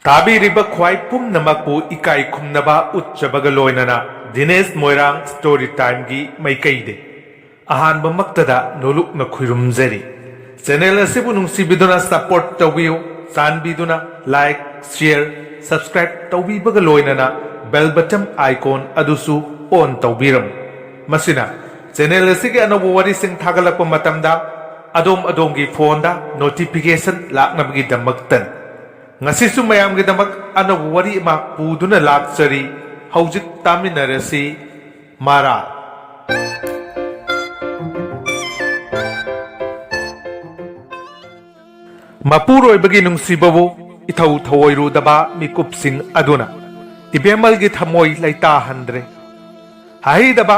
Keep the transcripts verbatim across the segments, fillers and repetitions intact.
ꯇꯥꯕꯤꯔꯤꯕ ꯈ꯭ꯋꯥꯏ ꯄꯨꯝꯅꯃꯛꯄꯨ ꯏꯀꯥꯏ ꯈꯨꯝꯅꯕ ꯎꯠꯆꯕꯒ ꯂꯣꯏꯅꯅ ꯗꯤꯅꯦꯁ ꯃꯣꯏꯔꯥꯡ ꯁ꯭ꯇꯣꯔꯤ ꯇꯥꯏꯝꯒꯤ ꯃꯥꯏꯀꯩꯗꯩ ꯑꯍꯥꯟꯕꯃꯛꯇꯗ ꯅꯣꯂꯨꯛꯅ ꯈꯨꯔꯨꯝꯖꯔꯤ꯫ ꯆꯦꯅꯦꯜ ꯑꯁꯤꯕꯨ ꯅꯨꯡꯁꯤꯕꯤꯗꯨꯅ ꯁꯄꯣꯔꯠ ꯇꯧꯕꯤꯌꯨ꯫ ꯆꯥꯟꯕꯤꯗꯨꯅ ꯂꯥꯏꯛ, ꯁꯤꯌꯔ, ꯁꯕꯁꯀ꯭ꯔꯥꯏꯕ ꯇꯧꯕꯤꯕꯒ ꯂꯣꯏꯅꯅ ꯕꯦꯜ ꯕꯇꯟ ꯑꯥꯏꯀꯣꯟ ꯑꯗꯨꯁꯨ ꯑꯣꯟ ꯇꯧꯕꯤꯔꯝꯃꯨ꯫ ꯃꯁꯤꯅ ꯆꯦꯅꯦꯜ ꯑꯁꯤꯒꯤ ꯑꯅꯧꯕ ꯋꯥꯔꯤꯁꯤꯡ ꯊꯥꯒꯠꯂꯛꯄ ꯃꯇꯝꯗ ꯑꯗꯣꯝ ꯑꯗꯣꯝꯒꯤ ꯐꯣꯟꯗ ꯅꯣꯇꯤꯐꯤꯀꯦꯁꯟ ꯂꯥꯛꯅꯕꯒꯤꯗꯃꯛꯇꯅꯤ꯫ ꯉꯁꯤꯁꯨ ꯃꯌꯥꯝꯒꯤꯗꯃꯛ ꯑꯅꯧꯕ ꯋꯥꯔꯤ ꯑꯃ ꯄꯨꯗꯨꯅ ꯂꯥꯛꯆꯔꯤ꯫ ꯍꯧꯖꯤꯛ ꯇꯥꯃꯤꯟꯅꯔꯁꯤ꯫ ꯃꯔꯥꯜ꯫ ꯃꯄꯨꯔꯣꯏꯕꯒꯤ ꯅꯨꯡꯁꯤꯕꯕꯨ ꯏꯊꯧ ꯊꯧꯑꯣꯏꯔꯨꯗꯕ ꯃꯤꯀꯨꯞꯁꯤꯡ ꯑꯗꯨꯅ ꯏꯕꯦꯝꯃꯜꯒꯤ ꯊꯃꯣꯏ ꯂꯩꯇꯥꯍꯟꯗ꯭ꯔꯦ꯫ ꯍꯩꯗꯕ,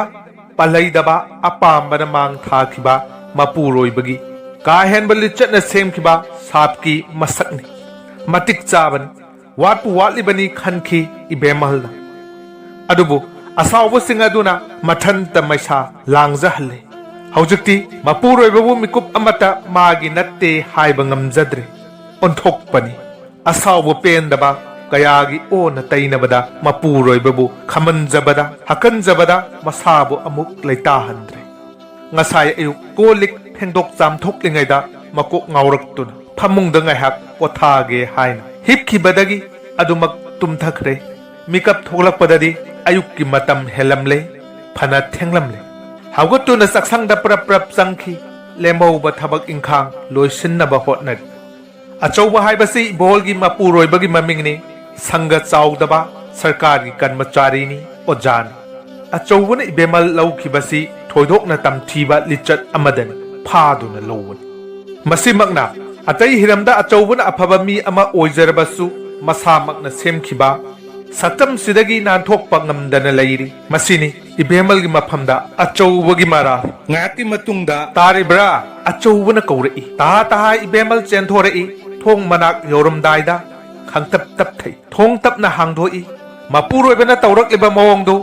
ꯄꯜꯂꯩꯗꯕ, ꯑꯄꯥꯝꯕꯅ ꯃꯥꯡ ꯊꯥꯈꯤꯕ ꯃꯄꯨꯔꯣꯏꯕꯒꯤ ꯀꯥ ꯍꯦꯟꯕ ꯂꯤꯆꯠꯅ ꯁꯦꯝꯈꯤꯕ ꯁꯥꯞꯀꯤ ꯃꯁꯛꯅꯤ꯫ ꯃꯇꯤꯛ ꯆꯥꯕꯅꯤ, ꯋꯥꯠꯄꯨ ꯋꯥꯠꯂꯤꯕꯅꯤ ꯈꯟꯈꯤ ꯏꯕꯦꯝꯃꯜꯅ꯫ ꯑꯗꯨꯕꯨ ꯑꯁꯥꯎꯕꯁꯤꯡ ꯑꯗꯨꯅ ꯃꯊꯟꯇ ꯃꯩꯁꯥ ꯂꯥꯡꯖꯍꯜꯂꯦ꯫ ꯍꯧꯖꯤꯛꯇꯤ ꯃꯄꯨꯔꯣꯏꯕꯕꯨ ꯃꯤꯀꯨꯞ ꯑꯃꯠꯇ ꯃꯥꯒꯤ ꯅꯠꯇꯦ ꯍꯥꯏꯕ ꯉꯝꯖꯗ꯭ꯔꯦ꯫ ꯑꯣꯟꯊꯣꯛꯄꯅꯤ꯫ ꯑꯁꯥꯎꯕ ꯄꯦꯟꯗꯕ ꯀꯌꯥꯒꯤ ꯑꯣꯟꯅ ꯇꯩꯅꯕꯗ ꯃꯄꯨꯔꯣꯏꯕꯕꯨ ꯈꯝꯍꯟꯖꯕꯗ, ꯍꯛꯍꯟꯖꯕꯗ ꯃꯁꯥꯕꯨ ꯑꯃꯨꯛ ꯂꯩꯇꯥꯍꯟꯗ꯭ꯔꯦ꯫ ꯉꯁꯥꯏ ꯑꯌꯨꯛ ꯀꯣꯜ ꯂꯤꯛ ꯐꯦꯡꯗꯣꯛ ꯆꯥꯝꯊꯣꯛꯂꯤꯉꯩꯗ ꯃꯀꯣꯛ ꯉꯥꯎꯔꯛꯇꯨꯅ ꯐꯃꯨꯡꯗ ꯉꯥꯏꯍꯥꯛ ꯄꯣꯊꯥꯒꯦ ꯍꯥꯏꯅ ꯍꯤꯞꯈꯤꯕꯗꯒꯤ ꯑꯗꯨꯃꯛ ꯇꯨꯝꯊꯈ꯭ꯔꯦ꯫ ꯃꯤꯀꯞ ꯊꯣꯛꯂꯛꯄꯗꯗꯤ ꯑꯌꯨꯛꯀꯤ ꯃꯇꯝ ꯍꯦꯜꯂꯝꯂꯦ, ꯐꯅ ꯊꯦꯡꯂꯝꯂꯦ꯫ ꯍꯧꯒꯠꯇꯨꯅ ꯆꯥꯛꯁꯪꯗ ꯄ꯭ꯔꯞ ꯄ꯭ꯔꯞ ꯆꯪꯈꯤ꯫ ꯂꯦꯝꯍꯧꯕ ꯊꯕꯛ ꯏꯪꯈꯥꯡ ꯂꯣꯏꯁꯤꯟꯅꯕ ꯍꯣꯠꯅꯔꯤ꯫ ꯑꯆꯧꯕ ꯍꯥꯏꯕꯁꯤ ꯏꯕꯣꯜꯒꯤ ꯃꯄꯨꯔꯣꯏꯕꯒꯤ ꯃꯃꯤꯡꯅꯤ꯫ ꯁꯪꯒ ꯆꯥꯎꯗꯕ, ꯁꯔꯀꯥꯔꯒꯤ ꯀꯔꯃꯆꯥꯔꯤꯅꯤ, ꯑꯣꯖꯥꯅꯤ꯫ ꯑꯆꯧꯕꯅ ꯏꯕꯦꯝꯃꯜ ꯂꯧꯈꯤꯕꯁꯤ ꯊꯣꯏꯗꯣꯛꯅ ꯇꯝꯊꯤꯕ ꯂꯤꯆꯠ ꯑꯃꯗꯅꯤ, ꯐꯥꯗꯨꯅ ꯂꯧꯕꯅꯤ꯫ ꯃꯁꯤꯃꯛꯅ ꯑꯇꯩ ꯍꯤꯔꯝꯗ ꯑꯆꯧꯕꯅ ꯑꯐꯕ ꯃꯤ ꯑꯃ ꯑꯣꯏꯖꯔꯕꯁꯨ ꯃꯁꯥꯃꯛꯅ ꯁꯦꯝꯈꯤꯕ ꯁꯛꯇꯝꯁꯤꯗꯒꯤ ꯅꯥꯟꯊꯣꯛꯄ ꯉꯝꯗꯅ ꯂꯩꯔꯤ꯫ ꯃꯁꯤꯅꯤ ꯏꯕꯦꯝꯃꯜꯒꯤ ꯃꯐꯝꯗ ꯑꯆꯧꯕꯒꯤ ꯃꯔꯥꯜ꯫ ꯉꯥꯏꯍꯥꯛꯀꯤ ꯃꯇꯨꯡꯗ ꯇꯥꯔꯤꯕ꯭ꯔꯥ? ꯑꯆꯧꯕꯅ ꯀꯧꯔꯛꯏ꯫ ꯇꯍꯥ ꯇꯍꯥ ꯏꯕꯦꯝꯃꯜ ꯆꯦꯟꯊꯣꯔꯛꯏ꯫ ꯊꯣꯡ ꯃꯅꯥꯛ ꯌꯧꯔꯝꯗꯥꯏꯗ ꯈꯪꯇꯞ ꯇꯞꯊꯩ꯫ ꯊꯣꯡ ꯇꯞꯅ ꯍꯥꯡꯗꯣꯛꯏ꯫ ꯃꯄꯨꯔꯣꯏꯕꯅ ꯇꯧꯔꯛꯂꯤꯕ ꯃꯑꯣꯡꯗꯨ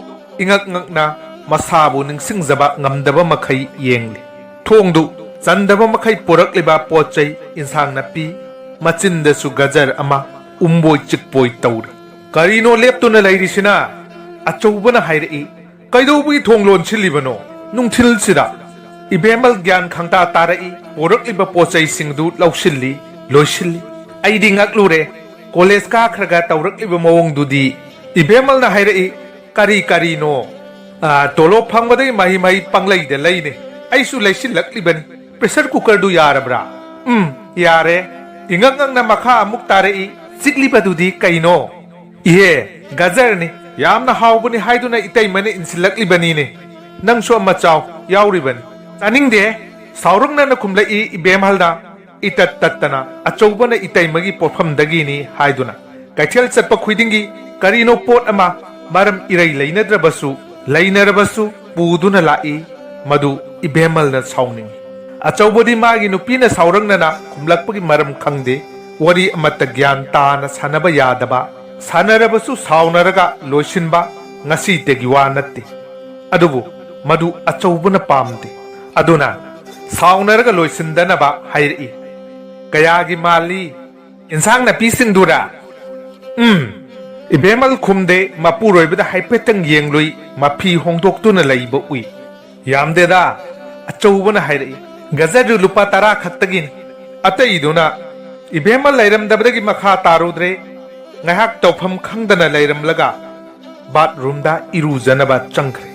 ꯏꯉꯛ ꯉꯛꯅ ꯃꯁꯥꯕꯨ ꯅꯤꯡꯁꯤꯡꯖꯕ ꯉꯝꯗꯕ ꯃꯈꯩ ꯌꯦꯡꯂꯤ꯫ ꯊꯣꯡꯗꯨ ꯆꯟꯗꯕ ꯃꯈꯩ ꯄꯨꯔꯛꯂꯤꯕ ꯄꯣꯠ ꯆꯩ, ꯏꯟꯁꯥꯡ ꯅꯥꯄꯤ, ꯃꯆꯤꯟꯗꯁꯨ ꯒꯖꯔ ꯑꯃ, ꯎꯝꯕꯣꯏ ꯆꯤꯛꯄꯣꯏ ꯇꯧꯔꯤ꯫ "ꯀꯔꯤꯅꯣ ꯂꯦꯞꯇꯨꯅ ꯂꯩꯔꯤꯁꯤꯅ?" ꯑꯆꯧꯕꯅ ꯍꯥꯏꯔꯛꯏ꯫ "ꯀꯩꯗꯧꯕꯒꯤ ꯊꯣꯡ ꯂꯣꯟꯁꯤꯜꯂꯤꯕꯅꯣ ꯅꯨꯡꯊꯤꯜꯁꯤꯗ?" ꯏꯕꯦꯝꯃꯜ ꯒ꯭ꯌꯥꯟ ꯈꯪꯇꯥ ꯇꯥꯔꯛꯏ꯫ ꯄꯣꯔꯛꯂꯤꯕ ꯄꯣꯠ ꯆꯩꯁꯤꯡꯗꯨ ꯂꯧꯁꯤꯜꯂꯤ, ꯂꯣꯏꯁꯤꯜꯂꯤ꯫ ꯑꯩꯗꯤ ꯉꯛꯂꯨꯔꯦ꯫ ꯀꯣꯂꯦꯖ ꯀꯥꯈ꯭ꯔꯒ ꯇꯧꯔꯛꯂꯤꯕ ꯃꯑꯣꯡꯗꯨꯗꯤ꯫ ꯏꯕꯦꯝꯃꯜꯅ ꯍꯥꯏꯔꯛꯏ, "ꯀꯔꯤ ꯀꯔꯤꯅꯣ?" "ꯑꯥ, ꯇꯣꯂꯣꯞ ꯐꯪꯕꯗꯒꯤ ꯃꯍꯩ ꯃꯍꯩ ꯄꯪꯂꯩꯗ ꯂꯩꯅꯦ꯫ ꯑꯩꯁꯨ ꯂꯩꯁꯤꯜꯂꯛꯂꯤꯕꯅꯤ꯫ ꯄ꯭ꯔꯦꯁꯔ ꯀꯨꯀꯔꯗꯨ ꯌꯥꯔꯕ꯭ꯔꯥ?" "ꯎꯝ, ꯌꯥꯔꯦ꯫" ꯏꯉꯛ ꯉꯛꯅ ꯃꯈꯥ ꯑꯃꯨꯛ ꯇꯥꯔꯛꯏ, "ꯆꯤꯛꯂꯤꯕꯗꯨꯗꯤ ꯀꯩꯅꯣ?" "ꯏꯍꯦ, ꯒꯖꯔꯅꯤ꯫ ꯌꯥꯝꯅ ꯍꯥꯎꯕꯅꯤ ꯍꯥꯏꯗꯨꯅ ꯏꯇꯩꯃꯅ ꯏꯟꯁꯤꯜꯂꯛꯂꯤꯕꯅꯤꯅꯦ꯫ ꯅꯪꯁꯨ ꯑꯃ ꯆꯥꯎ, ꯌꯥꯎꯔꯤꯕꯅꯤ꯫" "ꯆꯥꯅꯤꯡꯗꯦ꯫" ꯁꯥꯎꯔꯛꯅꯅ ꯈꯨꯝꯂꯛꯏ ꯏꯕꯦꯝꯍꯜꯅ꯫ ꯏꯇꯠ ꯇꯠꯇꯅ ꯑꯆꯧꯕꯅ ꯏꯇꯩꯃꯒꯤ ꯄꯣꯠꯐꯝꯗꯒꯤꯅꯤ ꯍꯥꯏꯗꯨꯅ꯫ ꯀꯩꯊꯦꯜ ꯆꯠꯄ ꯈꯨꯗꯤꯡꯒꯤ ꯀꯔꯤꯅꯣ ꯄꯣꯠ ꯑꯃ ꯃꯔꯝ ꯏꯔꯩ ꯂꯩꯅꯗ꯭ꯔꯕꯁꯨ, ꯂꯩꯅꯔꯕꯁꯨ ꯄꯨꯗꯨꯅ ꯂꯥꯛꯏ꯫ ꯃꯗꯨ ꯏꯕꯦꯝꯃꯜꯅ ꯁꯥꯎꯅꯤꯡꯏ꯫ ꯑꯆꯧꯕꯗꯤ ꯃꯥꯒꯤ ꯅꯨꯄꯤꯅ ꯁꯥꯎꯔꯛꯅꯅ ꯈꯨꯝꯂꯛꯄꯒꯤ ꯃꯔꯝ ꯈꯪꯗꯦ꯫ ꯋꯥꯔꯤ ꯑꯃꯠꯇ ꯒ꯭ꯌꯥꯟ ꯇꯥꯅ ꯁꯥꯟꯅꯕ ꯌꯥꯗꯕ, ꯁꯥꯟꯅꯔꯕꯁꯨ ꯁꯥꯎꯅꯔꯒ ꯂꯣꯏꯁꯤꯟꯕ ꯉꯁꯤꯗꯒꯤ ꯋꯥ ꯅꯠꯇꯦ꯫ ꯑꯗꯨꯕꯨ ꯃꯗꯨ ꯑꯆꯧꯕꯅ ꯄꯥꯝꯗꯦ꯫ ꯑꯗꯨꯅ ꯁꯥꯎꯅꯔꯒ ꯂꯣꯏꯁꯤꯟꯗꯅꯕ ꯍꯥꯏꯔꯛꯏ꯫ "ꯀꯌꯥꯒꯤ ꯃꯥꯜꯂꯤ? ꯏꯟꯁꯥꯡ ꯅꯥꯄꯤꯁꯤꯡꯗꯨꯔꯥ?" "ꯎꯝ꯫" ꯏꯕꯦꯝꯃꯜ ꯈꯨꯝꯗꯦ꯫ ꯃꯄꯨꯔꯣꯏꯕꯗ ꯍꯥꯏꯐꯦꯠꯇꯪ ꯌꯦꯡꯂꯨꯏ꯫ ꯃꯐꯤ ꯍꯣꯡꯗꯣꯛꯇꯨꯅ ꯂꯩꯕ ꯎꯏ꯫ "ꯌꯥꯝꯗꯦꯗ," ꯑꯆꯧꯕꯅ ꯍꯥꯏꯔꯛꯏ꯫ "ꯒꯖꯔꯗꯨ ꯂꯨꯄꯥ ꯇꯔꯥ ꯈꯛꯇꯒꯤꯅꯤ꯫ ꯑꯇꯩꯗꯨꯅ" ꯏꯕꯦꯝꯃ ꯂꯩꯔꯝꯗꯕꯗꯒꯤ ꯃꯈꯥ ꯇꯥꯔꯨꯗ꯭ꯔꯦ꯫ ꯉꯥꯏꯍꯥꯛ ꯇꯧꯐꯝ ꯈꯪꯗꯅ ꯂꯩꯔꯝꯂꯒ ꯕꯥꯠꯔꯨꯝꯗ ꯏꯔꯨꯖꯅꯕ ꯆꯪꯈ꯭ꯔꯦ꯫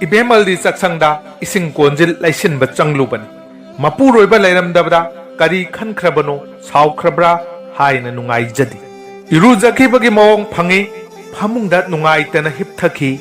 ꯏꯕꯦꯝꯃꯜꯗꯤ ꯆꯥꯛꯁꯪꯗ ꯏꯁꯤꯡ ꯀꯣꯟꯖꯤꯜ ꯂꯩꯁꯤꯟꯕ ꯆꯪꯂꯨꯕꯅꯤ꯫ ꯃꯄꯨꯔꯣꯏꯕ ꯂꯩꯔꯝꯗꯕꯗ ꯀꯔꯤ ꯈꯟꯈ꯭ꯔꯕꯅꯣ, ꯁꯥꯎꯈ꯭ꯔꯕ꯭ꯔꯥ ꯍꯥꯏꯅ ꯅꯨꯡꯉꯥꯏꯖꯗꯦ꯫ ꯏꯔꯨꯖꯈꯤꯕꯒꯤ ꯃꯑꯣꯡ ꯐꯪꯏ꯫ ꯐꯃꯨꯡꯗ ꯅꯨꯡꯉꯥꯏꯇꯅ ꯍꯤꯞꯊꯈꯤ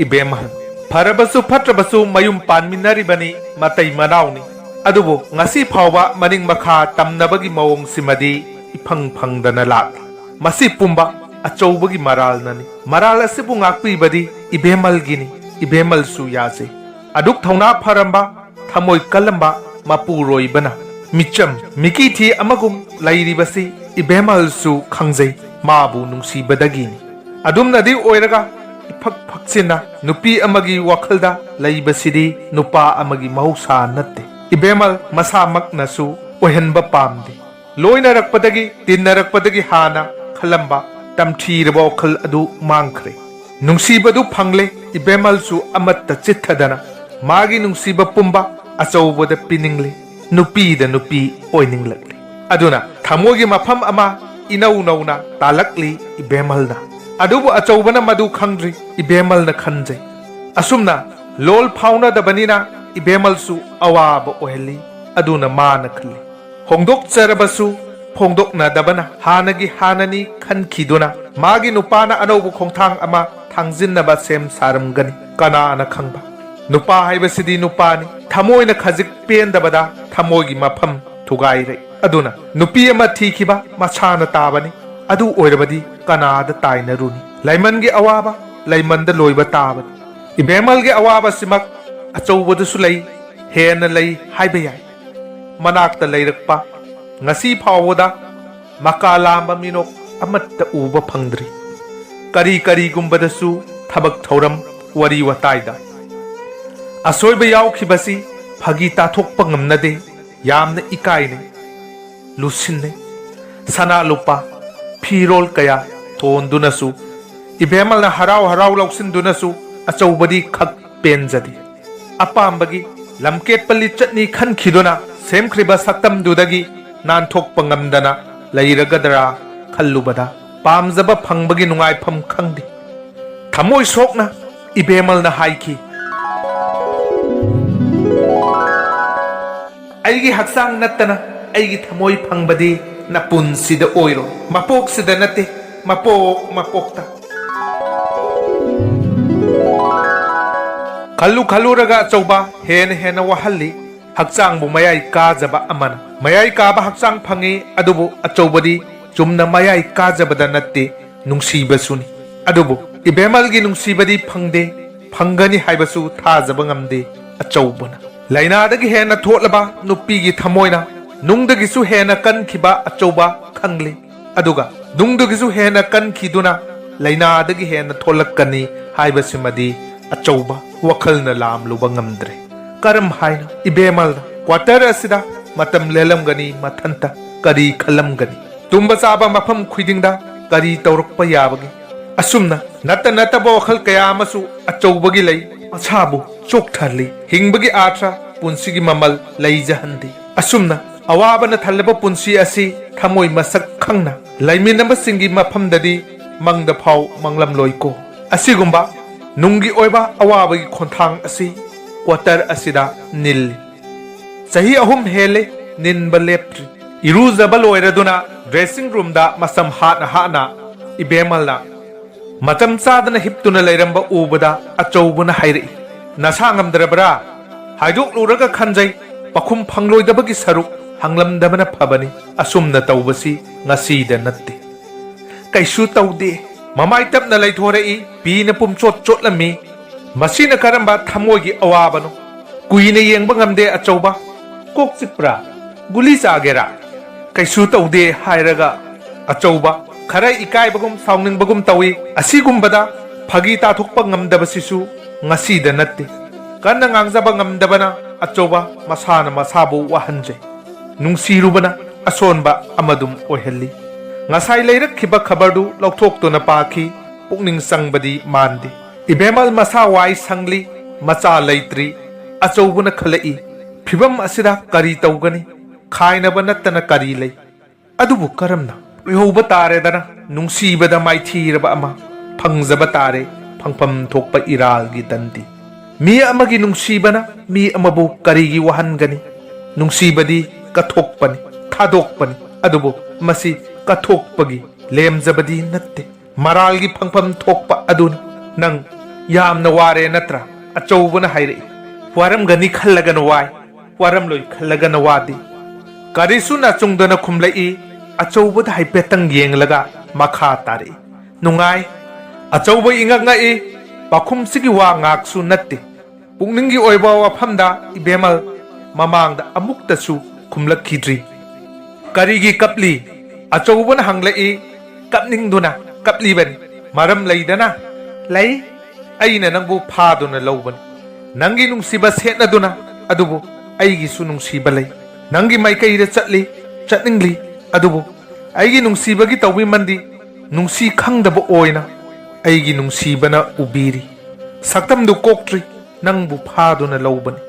ꯏꯕꯦꯝꯍꯜ꯫ ꯐꯔꯕꯁꯨ ꯐꯠꯇ꯭ꯔꯕꯁꯨ ꯃꯌꯨꯝ ꯄꯥꯟꯃꯤꯟꯅꯔꯤꯕꯅꯤ, ꯃꯇꯩ ꯃꯅꯥꯎꯅꯤ꯫ ꯑꯗꯨꯕꯨ ꯉꯁꯤ ꯐꯥꯎꯕ ꯃꯅꯤꯡ ꯃꯈꯥ ꯇꯝꯅꯕꯒꯤ ꯃꯑꯣꯡꯁꯤꯃꯗꯤ ꯏꯐꯪ ꯐꯪꯗꯅ ꯂꯥꯛꯂꯤ꯫ ꯃꯁꯤ ꯄꯨꯝꯕ ꯑꯆꯧꯕꯒꯤ ꯃꯔꯥꯜꯅꯅꯤ꯫ ꯃꯔꯥꯜ ꯑꯁꯤꯕꯨ ꯉꯥꯛꯄꯤꯕꯗꯤ ꯏꯕꯦꯝꯃꯜꯒꯤꯅꯤ꯫ ꯏꯕꯦꯝꯃꯜꯁꯨ ꯌꯥꯖꯩ꯫ ꯑꯗꯨꯛ ꯊꯧꯅꯥ ꯐꯔꯝꯕ, ꯊꯃꯣꯏ ꯀꯜꯂꯝꯕ ꯃꯄꯨꯔꯣꯏꯕꯅ ꯃꯤꯆꯝ, ꯃꯤꯀꯤꯊꯤ ꯑꯃꯒꯨꯝ ꯂꯩꯔꯤꯕꯁꯤ ꯏꯕꯦꯝꯃꯜꯁꯨ ꯈꯪꯖꯩ꯫ ꯃꯥꯕꯨ ꯅꯨꯡꯁꯤꯕꯗꯒꯤꯅꯤ꯫ ꯑꯗꯨꯝꯅꯗꯤ ꯑꯣꯏꯔꯒ ꯏꯐꯛ ꯐꯛꯆꯤꯟꯅ ꯅꯨꯄꯤ ꯑꯃꯒꯤ ꯋꯥꯈꯜꯗ ꯂꯩꯕꯁꯤꯗꯤ ꯅꯨꯄꯥ ꯑꯃꯒꯤ ꯃꯍꯧꯁꯥ ꯅꯠꯇꯦ꯫ ꯏꯕꯦꯝꯃꯜ ꯃꯁꯥꯃꯛꯅꯁꯨ ꯑꯣꯏꯍꯟꯕ ꯄꯥꯝꯗꯦ꯫ ꯂꯣꯏꯅꯔꯛꯄꯗꯒꯤ, ꯇꯤꯟꯅꯔꯛꯄꯗꯒꯤ ꯍꯥꯟꯅ ꯈꯜꯂꯝꯕ ꯇꯝꯊꯤꯔꯕ ꯋꯥꯈꯜ ꯑꯗꯨ ꯃꯥꯡꯈ꯭ꯔꯦ꯫ ꯅꯨꯡꯁꯤꯕꯗꯨ ꯐꯪꯂꯦ, ꯏꯕꯦꯝꯃꯜꯁꯨ ꯑꯃꯠꯇ ꯆꯤꯠꯊꯗꯅ ꯃꯥꯒꯤ ꯅꯨꯡꯁꯤꯕ ꯄꯨꯝꯕ ꯑꯆꯧꯕꯗ ꯄꯤꯅꯤꯡꯂꯦ꯫ ꯅꯨꯄꯤꯗ ꯅꯨꯄꯤ ꯑꯣꯏꯅꯤꯡꯂꯛꯂꯦ꯫ ꯑꯗꯨꯅ ꯊꯃꯣꯏꯒꯤ ꯃꯐꯝ ꯑꯃ ꯏꯅꯧ ꯅꯧꯅ ꯇꯥꯂꯛꯂꯤ ꯏꯕꯦꯝꯃꯜꯅ꯫ ꯑꯗꯨꯕꯨ ꯑꯆꯧꯕꯅ ꯃꯗꯨ ꯈꯪꯗ꯭ꯔꯤ, ꯏꯕꯦꯝꯃꯜꯅ ꯈꯟꯖꯩ꯫ ꯑꯁꯨꯝꯅ ꯂꯣꯜ ꯐꯥꯎꯅꯗꯕꯅꯤꯅ ꯏꯕꯦꯝꯃꯜꯁꯨ ꯑꯋꯥꯕ ꯑꯣꯏꯍꯜꯂꯤ꯫ ꯑꯗꯨꯅ ꯃꯥꯅ ꯈꯜꯂꯤ, ꯍꯣꯡꯗꯣꯛꯆꯔꯕꯁꯨ ꯐꯣꯡꯗꯣꯛꯅꯗꯕꯅ ꯍꯥꯟꯅꯒꯤ ꯍꯥꯟꯅꯅꯤ ꯈꯟꯈꯤꯗꯨꯅ ꯃꯥꯒꯤ ꯅꯨꯄꯥꯅ ꯑꯅꯧꯕ ꯈꯣꯡꯊꯥꯡ ꯑꯃ ꯊꯥꯡꯖꯤꯟꯅꯕ ꯁꯦꯝ ꯁꯥꯔꯝꯒꯅꯤ꯫ ꯀꯅꯥꯅ ꯈꯪꯕ? ꯅꯨꯄꯥ ꯍꯥꯏꯕꯁꯤꯗꯤ ꯅꯨꯄꯥꯅꯤ꯫ ꯊꯃꯣꯏꯅ ꯈꯖꯤꯛ ꯄꯦꯟꯗꯕꯗ ꯊꯃꯣꯏꯒꯤ ꯃꯐꯝ ꯊꯨꯒꯥꯏꯔꯦ꯫ ꯑꯗꯨꯅ ꯅꯨꯄꯤ ꯑꯃ ꯊꯤꯈꯤꯕ ꯃꯁꯥꯅ ꯇꯥꯕꯅꯤ꯫ ꯑꯗꯨ ꯑꯣꯏꯔꯕꯗꯤ ꯀꯅꯥꯗ ꯇꯥꯏꯅꯔꯨꯅꯤ? ꯂꯩꯃꯟꯒꯤ ꯑꯋꯥꯕ ꯂꯩꯃꯟꯗ ꯂꯣꯏꯕ ꯇꯥꯕꯅꯤ꯫ ꯏꯕꯦꯝꯃꯜꯒꯤ ꯑꯋꯥꯕꯁꯤꯃꯛ ꯑꯆꯧꯕꯗꯁꯨ ꯂꯩ, ꯍꯦꯟꯅ ꯂꯩ ꯍꯥꯏꯕ ꯌꯥꯏ꯫ ꯃꯅꯥꯛꯇ ꯂꯩꯔꯛꯄ ꯉꯁꯤ ꯐꯥꯎꯕꯗ ꯃꯀꯥ ꯂꯥꯝꯕ ꯃꯤꯅꯣꯛ ꯑꯃꯠꯇ ꯎꯕ ꯐꯪꯗ꯭ꯔꯤ꯫ ꯀꯔꯤ ꯀꯔꯤꯒꯨꯝꯕꯗꯁꯨ ꯊꯕꯛ ꯊꯧꯔꯝ, ꯋꯥꯔꯤ ꯋꯥꯇꯥꯏꯗ ꯑꯁꯣꯏꯕ ꯌꯥꯎꯈꯤꯕꯁꯤ ꯐꯥꯒꯤ ꯇꯥꯊꯣꯛꯄ ꯉꯝꯅꯗꯦ꯫ ꯌꯥꯝꯅ ꯏꯀꯥꯏꯅꯩ, ꯂꯨꯁꯤꯟꯅꯩ꯫ ꯁꯅꯥ ꯂꯨꯄꯥ, ꯐꯤꯔꯣꯜ ꯀꯌꯥ ꯊꯣꯟꯗꯨꯅꯁꯨ, ꯏꯕꯦꯝꯃꯜꯅ ꯍꯔꯥꯎ ꯍꯔꯥꯎ ꯂꯧꯁꯤꯟꯗꯨꯅꯁꯨ ꯑꯆꯧꯕꯗꯤ ꯈꯛ ꯄꯦꯟꯖꯗꯦ꯫ ꯑꯄꯥꯝꯕꯒꯤ ꯂꯝꯀꯦꯠꯄ ꯂꯤꯆꯠꯅꯤ ꯈꯟꯈꯤꯗꯨꯅ ꯁꯦꯝꯈ꯭ꯔꯤꯕ ꯁꯛꯇꯝꯗꯨꯗꯒꯤ ꯅꯥꯟꯊꯣꯛꯄ ꯉꯝꯗꯅ ꯂꯩꯔꯒꯗ꯭ꯔꯥ ꯈꯜꯂꯨꯕꯗ ꯄꯥꯝꯖꯕ ꯐꯪꯕꯒꯤ ꯅꯨꯡꯉꯥꯏꯐꯝ ꯈꯪꯗꯦ꯫ ꯊꯃꯣꯏ ꯁꯣꯛꯅ ꯏꯕꯦꯝꯃꯜꯅ ꯍꯥꯏꯈꯤ, "ꯑꯩꯒꯤ ꯍꯛꯆꯥꯡ ꯅꯠꯇꯅ ꯑꯩꯒꯤ ꯊꯃꯣꯏ ꯐꯪꯕꯗꯤ ꯅꯄꯨꯟꯁꯤꯗ ꯑꯣꯏꯔꯣꯏ꯫ ꯃꯄꯣꯛꯁꯤꯗ ꯅꯠꯇꯦ, ꯃꯄꯣꯛ ꯃꯄꯣꯛꯇ꯫" ꯈꯜꯂꯨ ꯈꯜꯂꯨꯔꯒ ꯑꯆꯧꯕ ꯍꯦꯟꯅ ꯍꯦꯟꯅ ꯋꯥꯍꯜꯂꯤ꯫ ꯍꯛꯆꯥꯡꯕꯨ ꯃꯌꯥꯏ ꯀꯥꯖꯕ ꯑꯃꯅ꯫ ꯃꯌꯥꯏ ꯀꯥꯕ ꯍꯛꯆꯥꯡ ꯐꯪꯉꯤ, ꯑꯗꯨꯕꯨ ꯑꯆꯧꯕꯗꯤ ꯆꯨꯝꯅ ꯃꯌꯥꯏ ꯀꯥꯖꯕꯗ ꯅꯠꯇꯦ, ꯅꯨꯡꯁꯤꯕꯁꯨꯅꯤ꯫ ꯑꯗꯨꯕꯨ ꯏꯕꯦꯝꯃꯜꯒꯤ ꯅꯨꯡꯁꯤꯕꯗꯤ ꯐꯪꯗꯦ, ꯐꯪꯒꯅꯤ ꯍꯥꯏꯕꯁꯨ ꯊꯥꯖꯕ ꯉꯝꯗꯦ꯫ ꯑꯆꯧꯕꯅ ꯂꯥꯏꯅꯥꯗꯒꯤ ꯍꯦꯟꯅ ꯊꯣꯠꯂꯕ ꯅꯨꯄꯤꯒꯤ ꯊꯃꯣꯏꯅ ꯅꯨꯡꯗꯒꯤꯁꯨ ꯍꯦꯟꯅ ꯀꯟꯈꯤꯕ ꯑꯆꯧꯕ ꯈꯪꯂꯤ꯫ ꯑꯗꯨꯒ ꯅꯨꯡꯗꯒꯤꯁꯨ ꯍꯦꯟꯅ ꯀꯟꯈꯤꯗꯨꯅ ꯂꯥꯏꯅꯥꯗꯒꯤ ꯍꯦꯟꯅ ꯊꯣꯛꯂꯛꯀꯅꯤ ꯍꯥꯏꯕꯁꯤꯃꯗꯤ ꯑꯆꯧꯕ ꯋꯥꯈꯜꯅ ꯂꯥꯝꯂꯨꯕ ꯉꯝꯗ꯭ꯔꯦ꯫ ꯀꯔꯝ ꯍꯥꯏꯅ ꯏꯕꯦꯝꯃꯜꯅ ꯀ꯭ꯋꯥꯇꯔ ꯑꯁꯤꯗ ꯃꯇꯝ ꯂꯦꯜꯂꯝꯒꯅꯤ? ꯃꯊꯟꯇ ꯀꯔꯤ ꯈꯜꯂꯝꯒꯅꯤ? ꯇꯨꯝꯕ ꯆꯥꯕ ꯃꯐꯝ ꯈꯨꯗꯤꯡꯗ ꯀꯔꯤ ꯇꯧꯔꯛꯄ ꯌꯥꯕꯒꯦ? ꯑꯁꯨꯝꯅ ꯅꯠꯇ ꯅꯠꯇꯕ ꯋꯥꯈꯜ ꯀꯌꯥ ꯑꯃꯁꯨ ꯑꯆꯧꯕꯒꯤ ꯂꯩ꯫ ꯃꯁꯥꯕꯨ ꯆꯣꯛꯊꯍꯜꯂꯤ꯫ ꯍꯤꯡꯕꯒꯤ ꯑꯥꯔꯊ, ꯄꯨꯟꯁꯤꯒꯤ ꯃꯃꯜ ꯂꯩꯖꯍꯟꯗꯦ꯫ ꯑꯁꯨꯝꯅ ꯑꯋꯥꯕꯅ ꯊꯜꯂꯕ ꯄꯨꯟꯁꯤ ꯑꯁꯤ ꯊꯃꯣꯏ ꯃꯁꯛ ꯈꯪꯅ ꯂꯩꯃꯤꯟꯅꯕꯁꯤꯡꯒꯤ ꯃꯐꯝꯗꯗꯤ ꯃꯪꯗ ꯐꯥꯎ ꯃꯪꯂꯝꯂꯣꯏꯀꯣ꯫ ꯑꯁꯤꯒꯨꯝꯕ ꯅꯨꯡꯒꯤ ꯑꯣꯏꯕ ꯑꯋꯥꯕꯒꯤ ꯈꯣꯟꯊꯥꯡ ꯑꯁꯤ ꯀ꯭ꯋꯥꯇꯔ ꯑꯁꯤꯗ ꯅꯤꯜꯂꯤ꯫ ꯆꯍꯤ ꯑꯍꯨꯝ ꯍꯦꯜꯂꯦ ꯅꯤꯟꯕ ꯂꯦꯞꯇ꯭ꯔꯤ꯫ ꯏꯔꯨꯖꯕ ꯂꯣꯏꯔꯗꯨꯅ ꯗ꯭ꯔꯦꯁꯤꯡ ꯔꯨꯝꯗ ꯃꯁꯝ ꯍꯥꯠꯅ ꯍꯥꯠꯅ ꯏꯕꯦꯝꯃꯜꯅ ꯃꯇꯝ ꯆꯥꯗꯅ ꯍꯤꯞꯇꯨꯅ ꯂꯩꯔꯝꯕ ꯎꯕꯗ ꯑꯆꯧꯕꯅ ꯍꯥꯏꯔꯛꯏ, "ꯅꯁꯥ ꯉꯝꯗ꯭ꯔꯕ꯭ꯔꯥ? ꯍꯥꯏꯗꯣꯛꯂꯨꯔꯒ ꯈꯟꯖꯩ, ꯄꯥꯈꯨꯝ ꯐꯪꯂꯣꯏꯗꯕꯒꯤ ꯁꯔꯨꯛ ꯍꯪꯂꯝꯗꯕꯅ ꯐꯕꯅꯤ꯫ ꯑꯁꯨꯝꯅ ꯇꯧꯕꯁꯤ ꯉꯁꯤꯗ ꯅꯠꯇꯦ꯫" "ꯀꯩꯁꯨ ꯇꯧꯗꯦ꯫" ꯃꯃꯥꯏ ꯇꯞꯅ ꯂꯩꯊꯣꯔꯛꯏ꯫ ꯄꯤꯅ ꯄꯨꯝꯆꯣꯠ ꯆꯣꯠꯂꯝꯃꯤ꯫ ꯃꯁꯤꯅ ꯀꯔꯝꯕ ꯊꯃꯣꯏꯒꯤ ꯑꯋꯥꯕꯅꯣ? ꯀꯨꯏꯅ ꯌꯦꯡꯕ ꯉꯝꯗꯦ ꯑꯆꯧꯕ꯫ "ꯀꯣꯛ ꯆꯤꯛꯄ꯭ꯔꯥ? ꯒꯨꯂꯤ ꯆꯥꯒꯦꯔꯥ?" "ꯀꯩꯁꯨ ꯇꯧꯗꯦ" ꯍꯥꯏꯔꯒ ꯑꯆꯧꯕ, ꯈꯔ ꯏꯀꯥꯏꯕꯒꯨꯝ ꯁꯥꯎꯅꯤꯡꯕꯒꯨꯝ ꯇꯧꯏ꯫ ꯑꯁꯤꯒꯨꯝꯕꯗ ꯐꯥꯒꯤ ꯇꯥꯊꯣꯛꯄ ꯉꯝꯗꯕꯁꯤꯁꯨ ꯉꯁꯤꯗ ꯅꯠꯇꯦ꯫ ꯀꯟꯅ ꯉꯥꯡꯖꯕ ꯉꯝꯗꯕꯅ ꯑꯆꯧꯕ ꯃꯁꯥꯅ ꯃꯁꯥꯕꯨ ꯋꯥꯍꯟꯖꯩ꯫ ꯅꯨꯡꯁꯤꯔꯨꯕꯅ ꯑꯁꯣꯟꯕ ꯑꯃꯗꯨꯝ ꯑꯣꯏꯍꯜꯂꯤ꯫ ꯉꯁꯥꯏ ꯂꯩꯔꯛꯈꯤꯕ ꯈꯕꯔꯗꯨ ꯂꯧꯊꯣꯛꯇꯨꯅ ꯄꯥꯈꯤ꯫ ꯄꯨꯛꯅꯤꯡ ꯆꯪꯕꯗꯤ ꯃꯥꯟꯗꯦ꯫ ꯏꯕꯦꯝꯃꯜ ꯃꯁꯥ ꯋꯥꯏ ꯁꯪꯂꯤ, ꯃꯆꯥ ꯂꯩꯇ꯭ꯔꯤ꯫ ꯑꯆꯧꯕꯅ ꯈꯜꯂꯛꯏ, "ꯐꯤꯚꯝ ꯑꯁꯤꯗ ꯀꯔꯤ ꯇꯧꯒꯅꯤ? ꯈꯥꯏꯅꯕ ꯅꯠꯇꯅ ꯀꯔꯤ ꯂꯩ?" ꯑꯗꯨꯕꯨ ꯀꯔꯝꯅ? ꯑꯣꯏꯍꯧꯕ ꯇꯥꯔꯦꯗꯅ, ꯅꯨꯡꯁꯤꯕꯗ ꯃꯥꯏꯊꯤꯔꯕ ꯑꯃ꯫ ꯐꯪꯖꯕ ꯇꯥꯔꯦ ꯐꯪꯐꯝ ꯊꯣꯛꯄ ꯏꯔꯥꯜꯒꯤ ꯗꯟꯗꯤ꯫ ꯃꯤ ꯑꯃꯒꯤ ꯅꯨꯡꯁꯤꯕꯅ ꯃꯤ ꯑꯃꯕꯨ ꯀꯔꯤꯒꯤ ꯋꯥꯍꯟꯒꯅꯤ? ꯅꯨꯡꯁꯤꯕꯗꯤ ꯀꯠꯊꯣꯛꯄꯅꯤ, ꯊꯥꯗꯣꯛꯄꯅꯤ꯫ ꯑꯗꯨꯕꯨ ꯃꯁꯤ ꯀꯠꯊꯣꯛꯄꯒꯤ ꯂꯦꯝꯖꯕꯗꯤ ꯅꯠꯇꯦ꯫ ꯃꯔꯥꯜꯒꯤ ꯐꯪꯐꯝ ꯊꯣꯛꯄ ꯑꯗꯨꯅꯤ꯫ ꯅꯪ ꯌꯥꯝꯅ ꯋꯥꯔꯦ ꯅꯠꯇ꯭ꯔꯥ? ꯑꯆꯧꯕꯅ ꯍꯥꯏꯔꯛꯏ꯫ ꯋꯥꯔꯝꯒꯅꯤ ꯈꯜꯂꯒꯅ ꯋꯥꯏ, ꯋꯥꯔꯝꯂꯣꯏ ꯈꯜꯂꯒꯅ ꯋꯥꯗꯦ꯫ ꯀꯔꯤꯁꯨ ꯅꯥꯆꯨꯡꯗꯅ ꯈꯨꯝꯂꯛꯏ꯫ ꯑꯆꯧꯕꯗ ꯍꯥꯏꯐꯦꯠꯇꯪ ꯌꯦꯡꯂꯒ ꯃꯈꯥ ꯇꯥꯔꯛꯏ꯫ ꯅꯨꯡꯉꯥꯏ꯫ ꯑꯆꯧꯕ ꯏꯉꯛ ꯉꯛꯏ꯫ ꯄꯥꯎꯈꯨꯝꯁꯤꯒꯤ ꯋꯥ ꯉꯥꯛꯁꯨ ꯅꯠꯇꯦ꯫ ꯄꯨꯛꯅꯤꯡꯒꯤ ꯑꯣꯏꯕ ꯋꯥꯐꯝꯗ ꯏꯕꯦꯝꯃꯜ ꯃꯃꯥꯡꯗ ꯑꯃꯨꯛꯇꯁꯨ ꯈꯨꯝꯂꯛꯈꯤꯗ꯭ꯔꯤ꯫ "ꯀꯔꯤꯒꯤ ꯀꯞꯂꯤ?" ꯑꯆꯧꯕꯅ ꯍꯪꯂꯛꯏ꯫ "ꯀꯞꯅꯤꯡꯗꯨꯅ ꯀꯞꯂꯤꯕꯅꯤ꯫ ꯃꯔꯝ ꯂꯩꯗꯅ?" "ꯂꯩ꯫ ꯑꯩꯅ ꯅꯪꯕꯨ ꯐꯥꯗꯨꯅ ꯂꯧꯕꯅꯤ꯫ ꯅꯪꯒꯤ ꯅꯨꯡꯁꯤꯕ ꯁꯦꯠꯅꯗꯨꯅ꯫ ꯑꯗꯨꯕꯨ ꯑꯩꯒꯤꯁꯨ ꯅꯨꯡꯁꯤꯕ ꯂꯩ꯫ ꯅꯪꯒꯤ ꯃꯥꯏꯀꯩꯗ ꯆꯠꯂꯤ, ꯆꯠꯅꯤꯡꯂꯤ꯫ ꯑꯗꯨꯕꯨ ꯑꯩꯒꯤ ꯅꯨꯡꯁꯤꯕꯒꯤ ꯇꯧꯕꯤꯃꯜꯗꯤ ꯅꯨꯡꯁꯤ ꯈꯪꯗꯕ ꯑꯣꯏꯅ ꯑꯩꯒꯤ ꯅꯨꯡꯁꯤꯕꯅ ꯎꯕꯤꯔꯤ꯫ ꯁꯛꯇꯝꯗꯨ ꯀꯣꯛꯇ꯭ꯔꯤ, ꯅꯪꯕꯨ ꯐꯥꯗꯨꯅ ꯂꯧꯕꯅꯤ꯫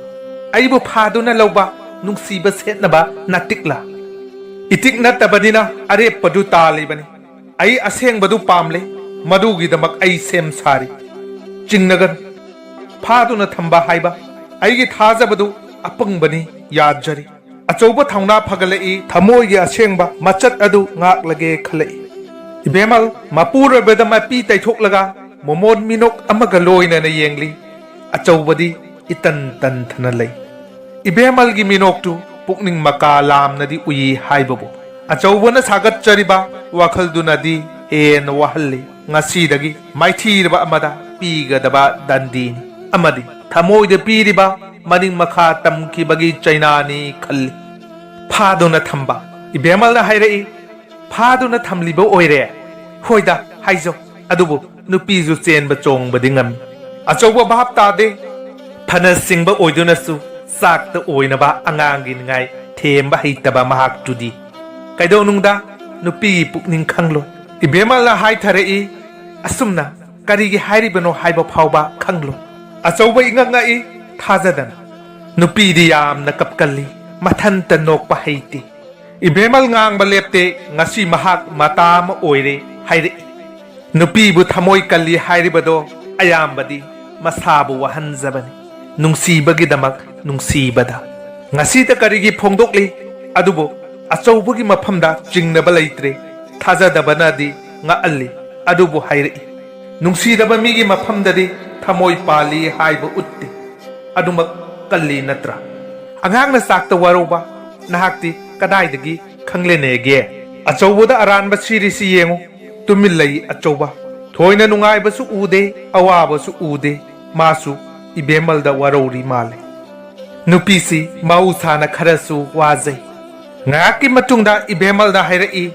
ꯑꯩꯕꯨ ꯐꯥꯗꯨꯅ ꯂꯧꯕ ꯅꯨꯡꯁꯤꯕ ꯁꯦꯠꯅꯕ ꯅꯥꯇꯤꯛꯂꯥ? ꯏꯇꯤꯛ ꯅꯠꯇꯕꯅꯤꯅ ꯑꯔꯦꯞꯄꯗꯨ ꯇꯥꯜꯂꯤꯕꯅꯤ꯫ ꯑꯩ ꯑꯁꯦꯡꯕꯗꯨ ꯄꯥꯝꯂꯦ, ꯃꯗꯨꯒꯤꯗꯃꯛ ꯑꯩ ꯁꯦꯝ ꯁꯥꯔꯤ꯫ ꯆꯤꯡꯅꯒꯅꯨ, ꯐꯥꯗꯨꯅ ꯊꯝꯕ ꯍꯥꯏꯕ ꯑꯩꯒꯤ ꯊꯥꯖꯕꯗꯨ ꯑꯄꯪꯕꯅꯤ, ꯌꯥꯖꯔꯤ꯫ ꯑꯆꯧꯕ ꯊꯧꯅꯥ ꯐꯒꯠꯂꯛꯏ, ꯊꯃꯣꯏꯒꯤ ꯑꯁꯦꯡꯕ ꯃꯆꯠ ꯑꯗꯨ ꯉꯥꯛꯂꯒꯦ ꯈꯜꯂꯛꯏ꯫ ꯏꯕꯦꯝꯃꯜ ꯃꯄꯨꯔꯣꯏꯕꯗ ꯃꯄꯤ ꯇꯩꯊꯣꯛꯂꯒ ꯃꯣꯃꯣꯟ ꯃꯤꯅꯣꯛ ꯑꯃꯒ ꯂꯣꯏꯅꯅ ꯌꯦꯡꯂꯤ꯫ ꯑꯆꯧꯕꯗꯤ ꯏꯇꯟ ꯇꯟꯊꯅ ꯂꯩ꯫ ꯏꯕꯦꯝꯃꯜꯒꯤ ꯃꯤꯅꯣꯛꯇꯨ ꯄꯨꯛꯅꯤꯡ ꯃꯀꯥ ꯂꯥꯝꯅꯗꯤ ꯎꯏ ꯍꯥꯏꯕꯕꯨ, ꯑꯆꯧꯕꯅ ꯁꯥꯒꯠꯆꯔꯤꯕ ꯋꯥꯈꯜꯗꯨꯅꯗꯤ ꯍꯦꯟꯅ ꯋꯥꯍꯜꯂꯤ꯫ ꯉꯁꯤꯗꯒꯤ ꯃꯥꯏꯊꯤꯔꯕ ꯑꯃꯗ ꯄꯤꯒꯗꯕ ꯗꯟꯗꯤꯅꯤ ꯑꯃꯗꯤ ꯊꯃꯣꯏꯗ ꯄꯤꯔꯤꯕ ꯃꯅꯤꯡ ꯃꯈꯥ ꯇꯝꯈꯤꯕꯒꯤ ꯆꯩꯅꯥꯅꯤ ꯈꯜꯂꯤ꯫ ꯐꯥꯗꯨꯅ ꯊꯝꯕ꯫ ꯏꯕꯦꯝꯃꯜꯅ ꯍꯥꯏꯔꯛꯏ, "ꯐꯥꯗꯨꯅ ꯊꯝꯂꯤꯕ ꯑꯣꯏꯔꯦ?" "ꯍꯣꯏꯗ, ꯍꯥꯏꯖꯧ꯫ ꯑꯗꯨꯕꯨ ꯅꯨꯄꯤꯁꯨ ꯆꯦꯟꯕ ꯆꯣꯡꯕꯗꯤ ꯉꯝꯃꯤ꯫" ꯑꯆꯧꯕ ꯚꯥꯞ ꯇꯥꯗꯦ꯫ ꯐꯅ ꯁꯤꯡꯕ ꯑꯣꯏꯗꯨꯅꯁꯨ ꯆꯥꯛꯇ ꯑꯣꯏꯅꯕ ꯑꯉꯥꯡꯒꯤ ꯅꯤꯡꯉꯥꯏ ꯊꯦꯝꯕ ꯍꯩꯇꯕ ꯃꯍꯥꯛꯇꯨꯗꯤ ꯀꯩꯗꯧꯅꯨꯡꯗ ꯅꯨꯄꯤꯒꯤ ꯄꯨꯛꯅꯤꯡ ꯈꯪꯂꯣꯏ꯫ ꯏꯕꯦꯝꯃꯜꯅ ꯍꯥꯏꯊꯔꯛꯏ, "ꯑꯁꯨꯝꯅ ꯀꯔꯤꯒꯤ ꯍꯥꯏꯔꯤꯕꯅꯣ ꯍꯥꯏꯕ ꯐꯥꯎꯕ ꯈꯪꯂꯣꯏ꯫" ꯑꯆꯧꯕ ꯏꯉꯛ ꯉꯛꯏ, ꯊꯥꯖꯗꯅ꯫ "ꯅꯨꯄꯤꯗꯤ ꯌꯥꯝꯅ ꯀꯞꯀꯜꯂꯤ, ꯃꯊꯟꯇ ꯅꯣꯛꯄ ꯍꯩꯇꯦ꯫" ꯏꯕꯦꯝꯃꯜ ꯉꯥꯡꯕ ꯂꯦꯞꯇꯦ꯫ "ꯉꯁꯤ ꯃꯍꯥꯛ ꯃꯇꯥ ꯑꯃ ꯑꯣꯏꯔꯦ" ꯍꯥꯏꯔꯛꯏ꯫ ꯅꯨꯄꯤꯕꯨ ꯊꯃꯣꯏ ꯀꯜꯂꯤ ꯍꯥꯏꯔꯤꯕꯗꯣ ꯑꯌꯥꯝꯕꯗꯤ ꯃꯁꯥꯕꯨ ꯋꯥꯍꯟꯖꯕꯅꯤ, ꯅꯨꯡꯁꯤꯕꯒꯤꯗꯃꯛ ꯅꯨꯡꯁꯤꯕꯗ꯫ ꯉꯁꯤꯗ ꯀꯔꯤꯒꯤ ꯐꯣꯡꯗꯣꯛꯂꯤ? ꯑꯗꯨꯕꯨ ꯑꯆꯧꯕꯒꯤ ꯃꯐꯝꯗ ꯆꯤꯡꯅꯕ ꯂꯩꯇ꯭ꯔꯦ꯫ ꯊꯥꯖꯗꯕꯅꯗꯤ ꯉꯛꯍꯜꯂꯤ, ꯑꯗꯨꯕꯨ ꯍꯥꯏꯔꯛꯏ꯫ ꯅꯨꯡꯁꯤꯗꯕ ꯃꯤꯒꯤ ꯃꯐꯝꯗꯗꯤ ꯊꯃꯣꯏ ꯄꯥꯜꯂꯤ ꯍꯥꯏꯕ ꯎꯠꯇꯦ꯫ ꯑꯗꯨꯃꯛ ꯀꯜꯂꯤ ꯅꯠꯇ꯭ꯔꯥ? ꯑꯉꯥꯡꯅ ꯆꯥꯛꯇ ꯋꯥꯔꯧꯕ ꯅꯍꯥꯛꯇꯤ ꯀꯗꯥꯏꯗꯒꯤ ꯈꯪꯂꯦꯅꯦꯒꯦ? ꯑꯆꯧꯕꯗ ꯑꯔꯥꯟꯕ ꯁꯤꯔꯤꯁꯤ ꯌꯦꯡꯉꯨ꯫ ꯇꯨꯃꯤꯟ ꯂꯩ ꯑꯆꯧꯕ꯫ ꯊꯣꯏꯅ ꯅꯨꯡꯉꯥꯏꯕꯁꯨ ꯎꯗꯦ, ꯑꯋꯥꯕꯁꯨ ꯎꯗꯦ꯫ ꯃꯥꯁꯨ ꯏꯕꯦꯝꯃꯜꯗ ꯋꯥꯔꯧꯔꯤ ꯃꯥꯜꯂꯦ꯫ ꯅꯨꯄꯤꯁꯤ ꯃꯍꯧꯁꯥꯅ ꯈꯔꯁꯨ ꯋꯥꯖꯩ꯫ ꯉꯥꯏꯍꯥꯛꯀꯤ ꯃꯇꯨꯡꯗ ꯏꯕꯦꯝꯃꯜꯅ ꯍꯥꯏꯔꯛꯏ,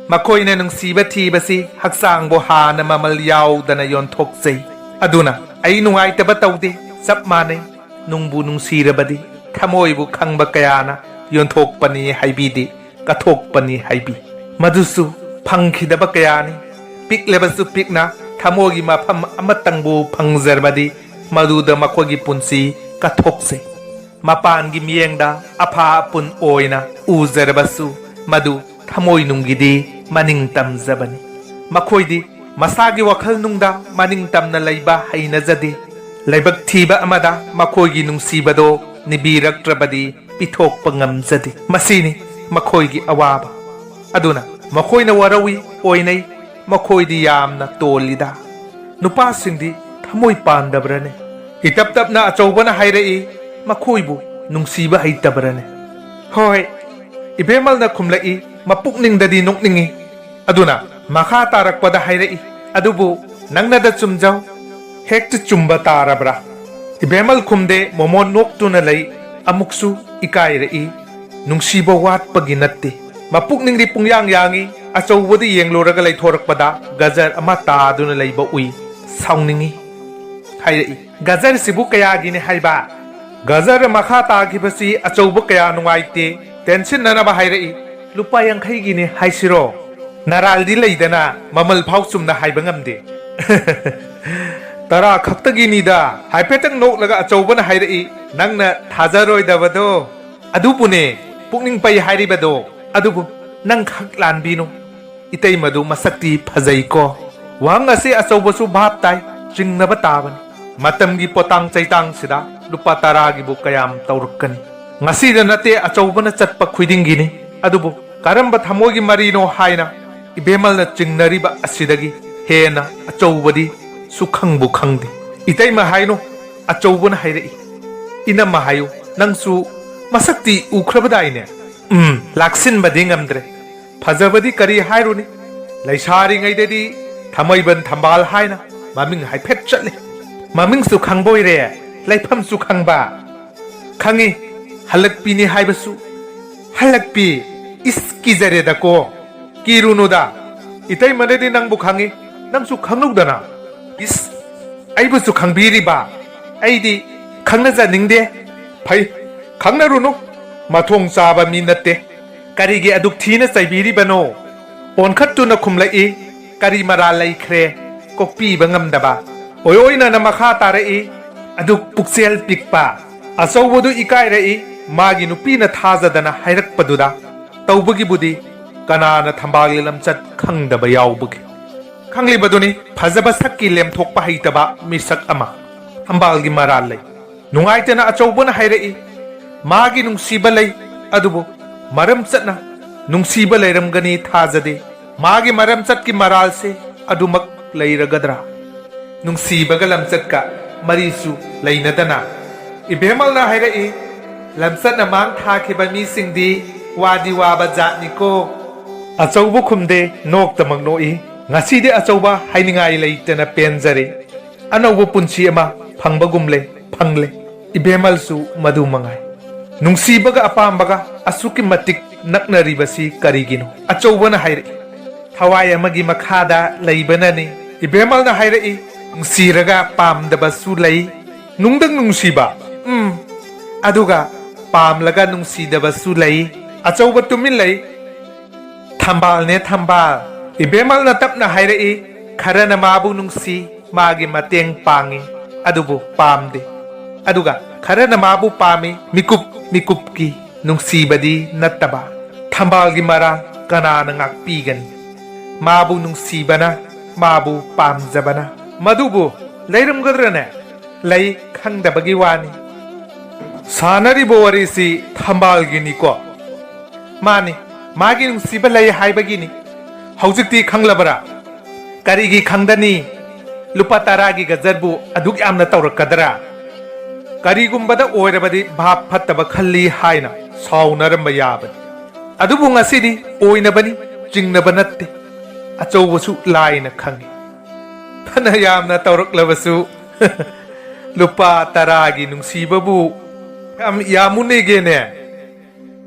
"ꯃꯈꯣꯏꯅ ꯅꯨꯡꯁꯤꯕ ꯊꯤꯕꯁꯤ ꯍꯛꯆꯥꯡꯕꯨ ꯍꯥꯟꯅ ꯃꯃꯜ ꯌꯥꯎꯗꯅ ꯌꯣꯟꯊꯣꯛꯆꯩ꯫ ꯑꯗꯨꯅ ꯑꯩ ꯅꯨꯡꯉꯥꯏꯇꯕ ꯇꯧꯗꯦ, ꯆꯞ ꯃꯥꯟꯅꯩ꯫ ꯅꯨꯡꯕꯨ ꯅꯨꯡꯁꯤꯔꯕꯗꯤ ꯊꯃꯣꯏꯕꯨ ꯈꯪꯕ ꯀꯌꯥꯅ ꯌꯣꯟꯊꯣꯛꯄꯅꯤ ꯍꯥꯏꯕꯤꯗꯦ, ꯀꯠꯊꯣꯛꯄꯅꯤ ꯍꯥꯏꯕꯤ꯫ ꯃꯗꯨꯁꯨ ꯐꯪꯈꯤꯗꯕ ꯀꯌꯥꯅꯤ꯫ ꯄꯤꯛꯂꯕꯁꯨ ꯄꯤꯛꯅ ꯊꯃꯣꯏꯒꯤ ꯃꯐꯝ ꯑꯃꯇꯪꯕꯨ ꯐꯪꯖꯔꯕꯗꯤ ꯃꯗꯨꯗ ꯃꯈꯣꯏꯒꯤ ꯄꯨꯟꯁꯤ ꯀꯠꯊꯣꯛꯆꯩ꯫ ꯃꯄꯥꯟꯒꯤ ꯃꯤꯠꯌꯦꯡꯗ ꯑꯐ ꯑꯄꯨꯟ ꯑꯣꯏꯅ ꯎꯖꯔꯕꯁꯨ ꯃꯗꯨ ꯊꯃꯣꯏꯅꯨꯡꯒꯤꯗꯤ ꯃꯅꯤꯡ ꯇꯝꯖꯕꯅꯤ꯫ ꯃꯈꯣꯏꯗꯤ ꯃꯁꯥꯒꯤ ꯋꯥꯈꯜꯅꯨꯡꯗ ꯃꯅꯤꯡ ꯇꯝꯅ ꯂꯩꯕ ꯍꯩꯅꯖꯗꯦ꯫ ꯂꯥꯏꯕꯛ ꯊꯤꯕ ꯑꯃꯗ ꯃꯈꯣꯏꯒꯤ ꯅꯨꯡꯁꯤꯕꯗꯣ ꯅꯤꯕꯤꯔꯛꯇ꯭ꯔꯕꯗꯤ ꯄꯤꯊꯣꯛꯄ ꯉꯝꯖꯗꯦ꯫ ꯃꯁꯤꯅꯤ ꯃꯈꯣꯏꯒꯤ ꯑꯋꯥꯕ꯫ ꯑꯗꯨꯅ ꯃꯈꯣꯏꯅ ꯋꯥꯔꯧꯏ, ꯑꯣꯏꯅꯩ, ꯃꯈꯣꯏꯗꯤ ꯌꯥꯝꯅ ꯇꯣꯜꯂꯤꯗ꯫ ꯅꯨꯄꯥꯁꯤꯡꯗꯤ ꯊꯃꯣꯏ ꯄꯥꯟꯗꯕ꯭ꯔꯅꯦ? ꯏꯇꯞ ꯇꯞꯅ ꯑꯆꯧꯕꯅ ꯍꯥꯏꯔꯛꯏ, ꯃꯈꯣꯏꯕꯨ ꯅꯨꯡꯁꯤꯕ ꯍꯩꯇꯕ꯭ꯔꯅꯦ? ꯍꯣꯏ, ꯏꯕꯦꯝꯃꯜꯅ ꯈꯨꯝꯂꯛꯏ, ꯃꯄꯨꯛꯅꯤꯡꯗꯗꯤ ꯅꯣꯛꯅꯤꯡꯏ꯫ ꯑꯗꯨꯅ ꯃꯈꯥ ꯇꯥꯔꯛꯄꯗ ꯍꯥꯏꯔꯛꯏ, ꯑꯗꯨꯕꯨ ꯅꯪꯅꯗ ꯆꯨꯝꯖꯧ, ꯍꯦꯛꯇ ꯆꯨꯝꯕ ꯇꯥꯔꯕ꯭ꯔꯥ? ꯏꯕꯦꯝꯃꯜ ꯈꯨꯝꯗꯦ, ꯃꯣꯃꯣꯟ ꯅꯣꯛꯇꯨꯅ ꯂꯩ, ꯑꯃꯨꯛꯁꯨ ꯏꯀꯥꯏꯔꯛꯏ꯫ ꯅꯨꯡꯁꯤꯕ ꯋꯥꯠꯄꯒꯤ ꯅꯠꯇꯦ꯫ ꯃꯄꯨꯛꯅꯤꯡꯗꯤ ꯄꯨꯡꯌꯥꯡ ꯌꯥꯡꯏ, ꯑꯆꯧꯕꯗ ꯌꯦꯡꯂꯨꯔꯒ ꯂꯩꯊꯣꯔꯛꯄꯗ ꯒꯖꯔ ꯑꯃ ꯇꯥꯗꯨꯅ ꯂꯩꯕ ꯎꯏ꯫ ꯁꯥꯎꯅꯤꯡꯏ꯫ ꯍꯥꯏꯔꯛꯏ, "ꯒꯖꯔꯁꯤꯕꯨ ꯀꯌꯥꯒꯤꯅꯤ ꯍꯥꯏꯕ? ꯒꯖꯔ ꯃꯈꯥ ꯇꯥꯈꯤꯕꯁꯤ ꯑꯆꯧꯕ ꯀꯌꯥ ꯅꯨꯡꯉꯥꯏꯇꯦ, ꯇꯦꯟꯁꯤꯟꯅꯅꯕ ꯍꯥꯏꯔꯛꯏ꯫ ꯂꯨꯄꯥ ꯌꯥꯡꯈꯩꯒꯤꯅꯤ ꯍꯥꯏꯁꯤꯔꯣ?" ꯅꯔꯥꯜꯗꯤ ꯂꯩꯗꯅ ꯃꯃꯜ ꯐꯥꯎ ꯆꯨꯝꯅ ꯍꯥꯏꯕ ꯉꯝꯗꯦ꯫ "ꯇꯔꯥ ꯈꯛꯇꯒꯤꯅꯤꯗ", ꯍꯥꯏꯐꯦꯠꯇꯪ ꯅꯣꯛꯂꯒ ꯑꯆꯧꯕꯅ ꯍꯥꯏꯔꯛꯏ, "ꯅꯪꯅ ꯊꯥꯖꯔꯣꯏꯗꯕꯗꯣ꯫ ꯑꯗꯨꯕꯨꯅꯦ ꯄꯨꯛꯅꯤꯡ ꯄꯩ ꯍꯥꯏꯔꯤꯕꯗꯣ꯫ ꯑꯗꯨꯕꯨ ꯅꯪ ꯈꯛ ꯂꯥꯟꯕꯤꯅꯨ꯫ ꯏꯇꯩꯃꯗꯨ ꯃꯁꯛꯇꯤ ꯐꯖꯩꯀꯣ꯫" ꯋꯥꯍꯪ ꯑꯁꯤ ꯑꯆꯧꯕꯁꯨ ꯚꯥꯞ ꯇꯥꯏ, ꯆꯤꯡꯅꯕ ꯇꯥꯕꯅꯤ꯫ ꯃꯇꯝꯒꯤ ꯄꯣꯇꯥꯡ ꯆꯩꯇꯥꯡꯁꯤꯗ ꯂꯨꯄꯥ ꯇꯔꯥꯒꯤꯕꯨ ꯀꯌꯥꯝ ꯇꯧꯔꯛꯀꯅꯤ? ꯉꯁꯤꯗ ꯅꯠꯇꯦ, ꯑꯆꯧꯕꯅ ꯆꯠꯄ ꯈꯨꯗꯤꯡꯒꯤꯅꯤ꯫ ꯑꯗꯨꯕꯨ ꯀꯔꯝꯕ ꯊꯃꯣꯏꯒꯤ ꯃꯔꯤꯅꯣ ꯍꯥꯏꯅ ꯏꯕꯦꯝꯃꯜꯅ ꯆꯤꯡꯅꯔꯤꯕ ꯑꯁꯤꯗꯒꯤ ꯍꯦꯟꯅ ꯑꯆꯧꯕꯗꯤ ꯁꯨꯈꯪꯕꯨ ꯈꯪꯗꯦ꯫ "ꯏꯇꯩꯃ ꯍꯥꯏꯅꯨ", ꯑꯆꯧꯕꯅ ꯍꯥꯏꯔꯛꯏ꯫ "ꯏꯅꯝꯃ ꯍꯥꯏꯌꯨ, ꯅꯪꯁꯨ ꯃꯁꯛꯇꯤ ꯎꯈ꯭ꯔꯕꯗꯥꯏꯅꯦ?" ꯎꯝ, ꯂꯥꯛꯁꯤꯟꯕꯗꯤ ꯉꯝꯗ꯭ꯔꯦ꯫ ꯐꯖꯕꯗꯤ ꯀꯔꯤ ꯍꯥꯏꯔꯨꯅꯤ? ꯂꯩꯁꯥꯔꯤꯉꯩꯗꯗꯤ ꯊꯥꯡꯃꯩꯕꯟ ꯊꯝꯕꯥꯜ ꯍꯥꯏꯅ ꯃꯃꯤꯡ ꯍꯥꯏꯐꯦꯠ ꯆꯠꯂꯤ꯫ ꯃꯃꯤꯡꯁꯨ ꯈꯪꯕ ꯑꯣꯏꯔꯦ, ꯂꯩꯐꯝꯁꯨ ꯈꯪꯕ꯫ ꯈꯪꯉꯤ, ꯍꯜꯂꯛꯄꯤꯅꯤ ꯍꯥꯏꯕꯁꯨ꯫ ꯍꯜꯂꯛꯄꯤ? ꯏꯁ, ꯀꯤꯖꯔꯦꯗꯀꯣ꯫ ꯀꯤꯔꯨꯅꯨꯗ, ꯏꯇꯩꯃꯅꯗꯤ ꯅꯪꯕꯨ ꯈꯪꯉꯤ, ꯅꯪꯁꯨ ꯈꯪꯂꯧꯗꯅ꯫ ꯏꯁ, ꯑꯩꯕꯨꯁꯨ ꯈꯪꯕꯤꯔꯤꯕ? ꯑꯩꯗꯤ ꯈꯪꯅꯖꯅꯤꯡꯗꯦ꯫ ꯐꯩ, ꯈꯪꯅꯔꯨꯅꯨ, ꯃꯊꯣꯡ ꯆꯥꯕ ꯃꯤ ꯅꯠꯇꯦ꯫ ꯀꯔꯤꯒꯤ ꯑꯗꯨꯛ ꯊꯤꯅ ꯆꯩꯕꯤꯔꯤꯕꯅꯣ? ꯑꯣꯟꯈꯠꯇꯨꯅ ꯈꯨꯝꯂꯛꯏ, "ꯀꯔꯤ ꯃꯔꯥꯜ ꯂꯩꯈ꯭ꯔꯦ?" ꯀꯣꯛꯄꯤꯕ ꯉꯝꯗꯕ꯫ ꯑꯣꯏ ꯑꯣꯏꯅꯅ ꯃꯈꯥ ꯇꯥꯔꯛꯏ, "ꯑꯗꯨꯛ ꯄꯨꯛꯆꯦꯜ ꯄꯤꯛꯄ?" ꯑꯆꯧꯕꯗꯨ ꯏꯀꯥꯏꯔꯛꯏ, ꯃꯥꯒꯤ ꯅꯨꯄꯤꯅ ꯊꯥꯖꯗꯅ ꯍꯥꯏꯔꯛꯄꯗꯨꯗ꯫ ꯇꯧꯕꯒꯤꯕꯨꯗꯤ ꯀꯅꯥꯅ ꯊꯝꯕꯥꯜꯒꯤ ꯂꯝꯆꯠ ꯈꯪꯗꯕ ꯌꯥꯎꯕꯒꯦ? ꯈꯪꯂꯤꯕꯗꯨꯅꯤ, ꯐꯖꯕ ꯁꯛꯀꯤ ꯂꯦꯝꯊꯣꯛꯄ ꯍꯩꯇꯕ ꯃꯤꯁꯛ ꯑꯃ꯫ ꯊꯝꯕꯥꯜꯒꯤ ꯃꯔꯥꯜ ꯂꯩ꯫ ꯅꯨꯡꯉꯥꯏꯇꯅ ꯑꯆꯧꯕꯅ ꯍꯥꯏꯔꯛꯏ, "ꯃꯥꯒꯤ ꯅꯨꯡꯁꯤꯕ ꯂꯩ, ꯑꯗꯨꯕꯨ ꯃꯔꯝ ꯆꯠꯅ ꯅꯨꯡꯁꯤꯕ ꯂꯩꯔꯝꯒꯅꯤ ꯊꯥꯖꯗꯦ꯫ ꯃꯥꯒꯤ ꯃꯔꯝ ꯆꯠꯀꯤ ꯃꯔꯥꯜꯁꯦ ꯑꯗꯨꯃꯛ ꯂꯩꯔꯒꯗ꯭ꯔꯥ?" ꯅꯨꯡꯁꯤꯕꯒ ꯂꯝꯆꯠꯀ ꯃꯔꯤꯁꯨ ꯂꯩꯅꯗꯅ꯫ ꯏꯕꯦꯝꯃꯜꯅ ꯍꯥꯏꯔꯛꯏ, "ꯂꯝꯆꯠꯅ ꯃꯥꯡ ꯊꯥꯈꯤꯕ ꯃꯤꯁꯤꯡꯗꯤ ꯋꯥꯗꯤ ꯋꯥꯕ ꯖꯥꯠꯅꯤꯀꯣ"꯫ ꯑꯆꯧꯕ ꯈꯨꯝꯗꯦ, ꯅꯣꯛꯇꯃꯛ ꯅꯣꯛꯏ꯫ ꯉꯁꯤꯗꯤ ꯑꯆꯧꯕ ꯍꯥꯏꯅꯤꯡꯉꯥꯏ ꯂꯩꯇꯅ ꯄꯦꯟꯖꯔꯦ꯫ ꯑꯅꯧꯕ ꯄꯨꯟꯁꯤ ꯑꯃ ꯐꯪꯕꯒꯨꯝꯂꯦ, ꯐꯪꯂꯦ꯫ ꯏꯕꯦꯝꯃꯜꯁꯨ ꯃꯗꯨ ꯃꯉꯥꯏ꯫ ꯅꯨꯡꯁꯤꯕꯒ ꯑꯄꯥꯝꯕꯒ ꯑꯁꯨꯛꯀꯤ ꯃꯇꯤꯛ ꯅꯛꯅꯔꯤꯕꯁꯤ ꯀꯔꯤꯒꯤꯅꯣ? ꯑꯆꯧꯕꯅ ꯍꯥꯏꯔꯛꯏ, "ꯊꯋꯥꯏ ꯑꯃꯒꯤ ꯃꯈꯥꯗ ꯂꯩꯕꯅꯅꯤ"꯫ ꯏꯕꯦꯝꯃꯜꯅ ꯍꯥꯏꯔꯛꯏ, "ꯅꯨꯡꯁꯤꯔꯒ ꯄꯥꯝꯗꯕꯁꯨ ꯂꯩ꯫ ꯅꯨꯡꯗꯪ ꯅꯨꯡꯁꯤꯕ, ꯎꯝ, ꯑꯗꯨꯒ ꯄꯥꯝꯂꯒ ꯅꯨꯡꯁꯤꯗꯕꯁꯨ ꯂꯩ"꯫ ꯑꯆꯧꯕ ꯇꯨꯃꯤꯟ ꯂꯩ꯫ "ꯊꯝꯕꯥꯜꯅꯦ ꯊꯝꯕꯥꯜ"꯫ ꯏꯕꯦꯝꯃꯜꯅ ꯇꯞꯅ ꯍꯥꯏꯔꯛꯏ, "ꯈꯔꯅ ꯃꯥꯕꯨ ꯅꯨꯡꯁꯤ, ꯃꯥꯒꯤ ꯃꯇꯦꯡ ꯄꯥꯡꯉꯤ, ꯑꯗꯨꯕꯨ ꯄꯥꯝꯗꯦ꯫ ꯑꯗꯨꯒ ꯈꯔꯅ ꯃꯥꯕꯨ ꯄꯥꯝꯃꯤ, ꯃꯤꯀꯨꯞ ꯃꯤꯀꯨꯞꯀꯤ ꯅꯨꯡꯁꯤꯕꯗꯤ ꯅꯠꯇꯕ꯫ ꯊꯝꯕꯥꯜꯒꯤ ꯃꯔꯥꯜ ꯀꯅꯥꯅ ꯉꯥꯛꯄꯤꯒꯅꯤ? ꯃꯥꯕꯨ ꯅꯨꯡꯁꯤꯕꯅ, ꯃꯥꯕꯨ ꯄꯥꯝꯖꯕꯅ꯫ ꯃꯗꯨꯕꯨ ꯂꯩꯔꯝꯒꯗ꯭ꯔꯅꯦ? ꯂꯩ, ꯈꯪꯗꯕꯒꯤ ꯋꯥꯅꯤ"꯫ ꯁꯥꯟꯅꯔꯤꯕ ꯋꯥꯔꯤꯁꯤ ꯊꯝꯕꯥꯜꯒꯤꯅꯤꯀꯣ? ꯃꯥꯅꯤ, ꯃꯥꯒꯤ ꯅꯨꯡꯁꯤꯕ ꯂꯩ ꯍꯥꯏꯕꯒꯤꯅꯤ꯫ ꯍꯧꯖꯤꯛꯇꯤ ꯈꯪꯂꯕꯔꯥ? ꯀꯔꯤꯒꯤ ꯈꯪꯗꯅꯤ? ꯂꯨꯄꯥ ꯇꯔꯥꯒꯤ ꯒꯖꯔꯕꯨ ꯑꯗꯨꯛ ꯌꯥꯝꯅ ꯇꯧꯔꯛꯀꯗ꯭ꯔꯥ? ꯀꯔꯤꯒꯨꯝꯕꯗ ꯑꯣꯏꯔꯕꯗꯤ ꯚꯥꯞ ꯐꯠꯇꯕ ꯈꯜꯂꯤ ꯍꯥꯏꯅ ꯁꯥꯎꯅꯔꯝꯕ ꯌꯥꯕꯅꯤ꯫ ꯑꯗꯨꯕꯨ ꯉꯁꯤꯗꯤ ꯑꯣꯏꯅꯕꯅꯤ, ꯆꯤꯡꯅꯕ ꯅꯠꯇꯦ꯫ ꯑꯆꯧꯕꯁꯨ ꯂꯥꯏꯅ ꯈꯪꯏ꯫ ꯐꯅ ꯌꯥꯝꯅ ꯇꯧꯔꯛꯂꯕꯁꯨ, ꯂꯨꯄꯥ ꯇꯔꯥꯒꯤ ꯅꯨꯡꯁꯤꯕꯕꯨ ꯌꯥꯝ ꯌꯥꯝꯃꯨꯅꯦꯒꯦꯅꯦ?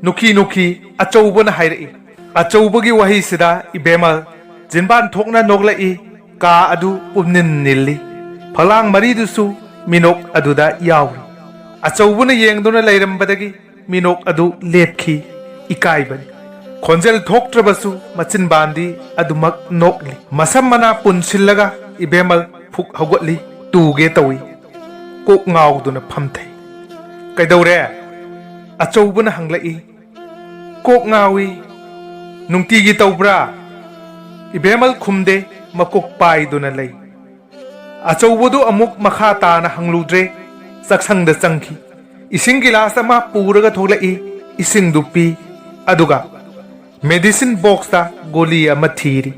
ꯅꯨꯈꯤ ꯅꯨꯈꯤ ꯑꯆꯧꯕꯅ ꯍꯥꯏꯔꯛꯏ꯫ ꯑꯆꯧꯕꯒꯤ ꯋꯥꯍꯩꯁꯤꯗ ꯏꯕꯦꯝꯃ ꯆꯤꯟꯕꯥꯟ ꯊꯣꯛꯅ ꯅꯣꯛꯂꯛꯏ꯫ ꯀꯥ ꯑꯗꯨ ꯄꯨꯝꯅꯤꯜ ꯅꯤꯜꯂꯤ꯫ ꯐꯛꯂꯥꯡ ꯃꯔꯤꯗꯨꯁꯨ ꯃꯤꯅꯣꯛ ꯑꯗꯨꯗ ꯌꯥꯎꯔꯤ꯫ ꯑꯆꯧꯕꯅ ꯌꯦꯡꯗꯨꯅ ꯂꯩꯔꯝꯕꯗꯒꯤ ꯃꯤꯅꯣꯛ ꯑꯗꯨ ꯂꯦꯞꯈꯤ꯫ ꯏꯀꯥꯏꯕꯅꯤ꯫ ꯈꯣꯟꯖꯦꯜ ꯊꯣꯛꯇ꯭ꯔꯕꯁꯨ ꯃꯆꯤꯟꯕꯥꯟꯗꯤ ꯑꯗꯨꯃꯛ ꯅꯣꯛꯂꯤ꯫ ꯃꯁꯝ ꯃꯅꯥ ꯄꯨꯟꯁꯤꯜꯂꯒ ꯏꯕꯦꯝꯃꯜ ꯐꯨꯛ ꯍꯧꯒꯠꯂꯤ꯫ ꯇꯨꯒꯦ ꯇꯧꯏ꯫ ꯀꯣꯛ ꯉꯥꯎꯗꯨꯅ ꯐꯝꯊꯩ꯫ "ꯀꯩꯗꯧꯔꯦ?" ꯑꯆꯧꯕꯅ ꯍꯪꯂꯛꯏ꯫ "ꯀꯣꯛ ꯉꯥꯎꯏ꯫" "ꯅꯨꯡꯇꯤꯒꯤ ꯇꯧꯕ꯭ꯔꯥ?" ꯏꯕꯦꯝꯃꯜ ꯈꯨꯝꯗꯦ, ꯃꯀꯣꯛ ꯄꯥꯏꯗꯨꯅ ꯂꯩ꯫ ꯑꯆꯧꯕꯗꯨ ꯑꯃꯨꯛ ꯃꯈꯥ ꯇꯥꯅ ꯍꯪꯂꯨꯗ꯭ꯔꯦ꯫ ꯆꯥꯛꯁꯪꯗ ꯆꯪꯈꯤ꯫ ꯏꯁꯤꯡ ꯒꯤꯂꯥꯁ ꯑꯃ ꯄꯨꯔꯒ ꯊꯣꯛꯂꯛꯏ꯫ ꯏꯁꯤꯡꯗꯨ ꯄꯤ꯫ ꯑꯗꯨꯒ medicine boxꯇ ꯒꯨꯂꯤ ꯑꯃ ꯊꯤꯔꯤ꯫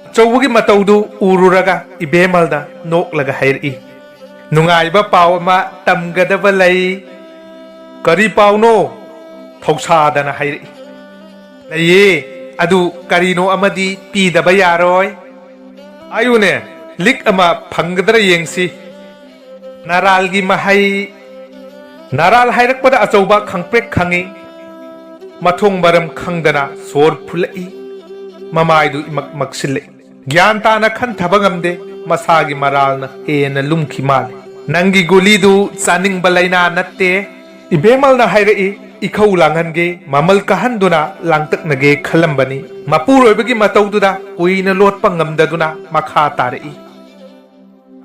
ꯑꯆꯧꯕꯒꯤ ꯃꯇꯧꯗꯨ ꯎꯔꯨꯔꯒ ꯏꯕꯦꯝꯃꯜꯅ ꯅꯣꯛꯂꯒ ꯍꯥꯏꯔꯛꯏ, "ꯅꯨꯡꯉꯥꯏꯕ ꯄꯥꯎ ꯑꯃ ꯇꯝꯒꯗꯕ ꯂꯩ꯫" "ꯀꯔꯤ ꯄꯥꯎꯅꯣ?" ꯊꯧꯁꯥꯗꯅ ꯍꯥꯏꯔꯛꯏ꯫ "ꯂꯩꯌꯦ, ꯑꯗꯨ ꯀꯔꯤꯅꯣ ꯑꯃꯗꯤ ꯄꯤꯗꯕ ꯌꯥꯔꯣꯏ꯫" "ꯍꯥꯏꯌꯨꯅꯦ, ꯂꯤꯛ ꯑꯃ ꯐꯪꯒꯗ꯭ꯔꯥ ꯌꯦꯡꯁꯤ꯫" "ꯅꯥꯔꯥꯜꯒꯤ ꯃꯍꯩ꯫" ꯅꯥꯔꯥꯜ ꯍꯥꯏꯔꯛꯄꯗ ꯑꯆꯧꯕ ꯈꯪꯄ꯭ꯔꯦꯛ ꯈꯪꯉꯤ꯫ ꯃꯊꯣꯡ ꯃꯔꯝ ꯈꯪꯗꯅ ꯁꯣꯔ ꯐꯨꯜꯂꯛꯏ꯫ ꯃꯃꯥꯏꯗꯨ ꯏꯃꯛ ꯃꯛꯁꯤꯜꯂꯛꯏ꯫ ꯒ꯭ꯌꯥꯟ ꯇꯥꯅ ꯈꯟꯊꯕ ꯉꯝꯗꯦ꯫ ꯃꯁꯥꯒꯤ ꯃꯔꯥꯜꯅ ꯍꯦꯟꯅ ꯂꯨꯝꯈꯤ ꯃꯥꯜꯂꯤ꯫ "ꯅꯪꯒꯤ ꯒꯨꯂꯤꯗꯨ ꯆꯥꯅꯤꯡꯕ ꯂꯥꯏꯅꯥ ꯅꯠꯇꯦ꯫" ꯏꯕꯦꯝꯃꯜꯅ ꯍꯥꯏꯔꯛꯏ꯫ ꯏꯈꯧ ꯂꯥꯡꯍꯟꯒꯦ, ꯃꯃꯜ ꯀꯥꯍꯟꯗꯨꯅ ꯂꯥꯡꯇꯛꯅꯒꯦ ꯈꯜꯂꯝꯕꯅꯤ꯫ ꯃꯄꯨꯔꯣꯏꯕꯒꯤ ꯃꯇꯧꯗꯨꯗ ꯀꯨꯏꯅ ꯂꯣꯠꯄ ꯉꯝꯗꯗꯨꯅ ꯃꯈꯥ ꯇꯥꯔꯛꯏ꯫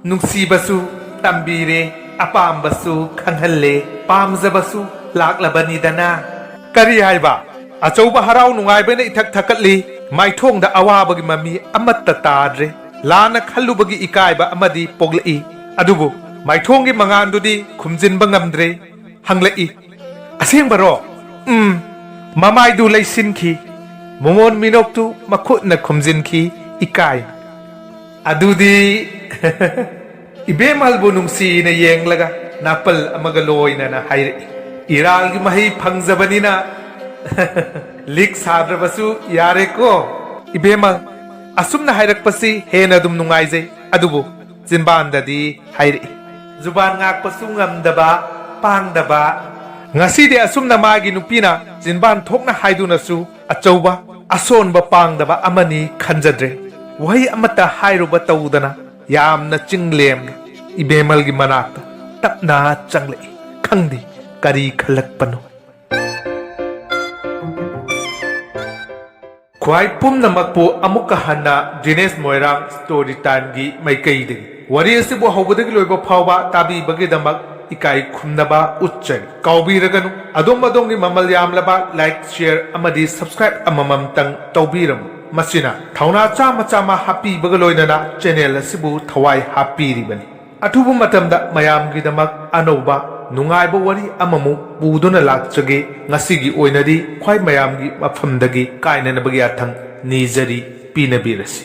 "ꯅꯨꯡꯁꯤꯕꯁꯨ ꯇꯝꯕꯤꯔꯦ, ꯑꯄꯥꯝꯕꯁꯨ ꯈꯪꯍꯜꯂꯦ, ꯄꯥꯝꯖꯕꯁꯨ ꯂꯥꯛꯂꯕꯅꯤꯗꯅ꯫" "ꯀꯔꯤ ꯍꯥꯏꯕ?" ꯑꯆꯧꯕ ꯍꯔꯥꯎ ꯅꯨꯡꯉꯥꯏꯕꯅ ꯏꯊꯛ ꯊꯛꯀꯠꯂꯤ꯫ ꯃꯥꯏꯊꯣꯡꯗ ꯑꯋꯥꯕꯒꯤ ꯃꯃꯤ ꯑꯃꯠꯇ ꯇꯥꯗ꯭ꯔꯦ꯫ ꯂꯥꯟꯅ ꯈꯜꯂꯨꯕꯒꯤ ꯏꯀꯥꯏꯕ ꯑꯃꯗꯤ ꯄꯣꯛꯂꯛꯏ꯫ ꯑꯗꯨꯕꯨ ꯃꯥꯏꯊꯣꯡꯒꯤ ꯃꯉꯥꯟꯗꯨꯗꯤ ꯈꯨꯝꯖꯤꯟꯕ ꯉꯝꯗ꯭ꯔꯦ꯫ ꯍꯪꯂꯛꯏ, "ꯑꯁꯦꯡꯕꯔꯣ?" "ꯎꯝ꯫" ꯃꯃꯥꯏꯗꯨ ꯂꯩꯁꯤꯟꯈꯤ꯫ ꯃꯣꯃꯣꯟ ꯃꯤꯅꯣꯛꯇꯨ ꯃꯈꯨꯠꯅ ꯈꯨꯝꯖꯤꯟꯈꯤ꯫ ꯏꯀꯥꯏ꯫ ꯑꯗꯨꯗꯤ ꯏꯕꯦꯝꯃꯜꯕꯨ ꯅꯨꯡꯁꯤꯅ ꯌꯦꯡꯂꯒ ꯅꯥꯄꯜ ꯑꯃꯒ ꯂꯣꯏꯅꯅ ꯍꯥꯏꯔꯛꯏ, "ꯏꯔꯥꯜꯒꯤ ꯃꯍꯩ ꯐꯪꯖꯕꯅꯤꯅ ꯂꯤꯛ ꯁꯥꯗ꯭ꯔꯕꯁꯨ ꯌꯥꯔꯦꯀꯣ꯫" ꯏꯕꯦꯝꯃ, ꯑꯁꯨꯝꯅ ꯍꯥꯏꯔꯛꯄꯁꯤ ꯍꯦꯟꯅ ꯑꯗꯨꯝ ꯅꯨꯡꯉꯥꯏꯖꯩ, ꯑꯗꯨꯕꯨ ꯆꯤꯟꯕꯥꯟꯗꯗꯤ ꯍꯥꯏꯔꯛꯏ, "ꯖꯨꯕꯥꯟ ꯉꯥꯛꯄꯁꯨ ꯉꯝꯗꯕ, ꯄꯥꯡꯗꯕ꯫" ꯉꯁꯤꯗꯤ ꯑꯁꯨꯝꯅ ꯃꯥꯒꯤ ꯅꯨꯄꯤꯅ ꯆꯤꯟꯕꯥꯟ ꯊꯣꯛꯅ ꯍꯥꯏꯗꯨꯅꯁꯨ ꯑꯆꯧꯕ ꯑꯁꯣꯟꯕ ꯄꯥꯡꯗꯕ ꯑꯃꯅꯤ ꯈꯟꯖꯗ꯭ꯔꯦ꯫ ꯋꯥꯍꯩ ꯑꯃꯠꯇ ꯍꯥꯏꯔꯨꯕ ꯇꯧꯗꯅ ꯌꯥꯝꯅ ꯆꯤꯡ ꯂꯦꯝꯅ ꯏꯕꯦꯝꯃꯜꯒꯤ ꯃꯅꯥꯛꯇ ꯇꯞꯅ ꯆꯪꯂꯛꯏ꯫ ꯈꯪꯗꯦ ꯀꯔꯤ ꯈꯜꯂꯛꯄꯅꯣ꯫ ꯈ꯭ꯋꯥꯏ ꯄꯨꯝꯅꯃꯛꯄꯨ ꯑꯃꯨꯛꯀ ꯍꯟꯅ ꯗꯤꯅꯦꯁ ꯃꯣꯏꯔꯥꯡ ꯁ꯭ꯇꯣꯔꯤ ꯇꯥꯏꯝꯒꯤ ꯃꯥꯏꯀꯩꯗꯒꯤ ꯋꯥꯔꯤ ꯑꯁꯤꯕꯨ ꯍꯧꯕꯗꯒꯤ ꯂꯣꯏꯕ ꯐꯥꯎꯕ ꯇꯥꯕꯤꯕꯒꯤꯗꯃꯛ ꯏꯀꯥꯏ ꯈꯨꯝꯅꯕ ꯎꯠꯆꯔꯤ꯫ ꯀꯥꯎꯕꯤꯔꯒꯅꯨ, ꯑꯗꯣꯝ ꯑꯗꯣꯝꯒꯤ ꯃꯃꯜ ꯌꯥꯝꯂꯕ ꯂꯥꯏꯛ, ꯁꯤꯌꯔ ꯑꯃꯗꯤ ꯁꯕꯁꯀ꯭ꯔꯥꯏꯕ ꯑꯃꯃꯝꯇꯪ ꯇꯧꯕꯤꯔꯝꯃꯨ꯫ ꯃꯁꯤꯅ ꯊꯧꯅꯥ ꯆꯥꯝꯃ ꯆꯥꯝꯃ ꯍꯥꯞꯄꯤꯕꯒ ꯂꯣꯏꯅꯅ ꯆꯦꯅꯦꯜ ꯑꯁꯤꯕꯨ ꯊꯋꯥꯏ ꯍꯥꯞꯄꯤꯔꯤꯕꯅꯤ꯫ ꯑꯊꯨꯕ ꯃꯇꯝꯗ ꯃꯌꯥꯝꯒꯤꯗꯃꯛ ꯑꯅꯧꯕ ꯅꯨꯡꯉꯥꯏꯕ ꯋꯥꯔꯤ ꯑꯃꯃꯨꯛ ꯄꯨꯗꯨꯅ ꯂꯥꯛꯆꯒꯦ꯫ ꯉꯁꯤꯒꯤ ꯑꯣꯏꯅꯗꯤ ꯈ꯭ꯋꯥꯏ ꯃꯌꯥꯝꯒꯤ ꯃꯐꯝꯗꯒꯤ ꯀꯥꯏꯅꯅꯕꯒꯤ ꯌꯥꯊꯪ ꯅꯤꯖꯔꯤ, ꯄꯤꯅꯕꯤꯔꯁꯤ꯫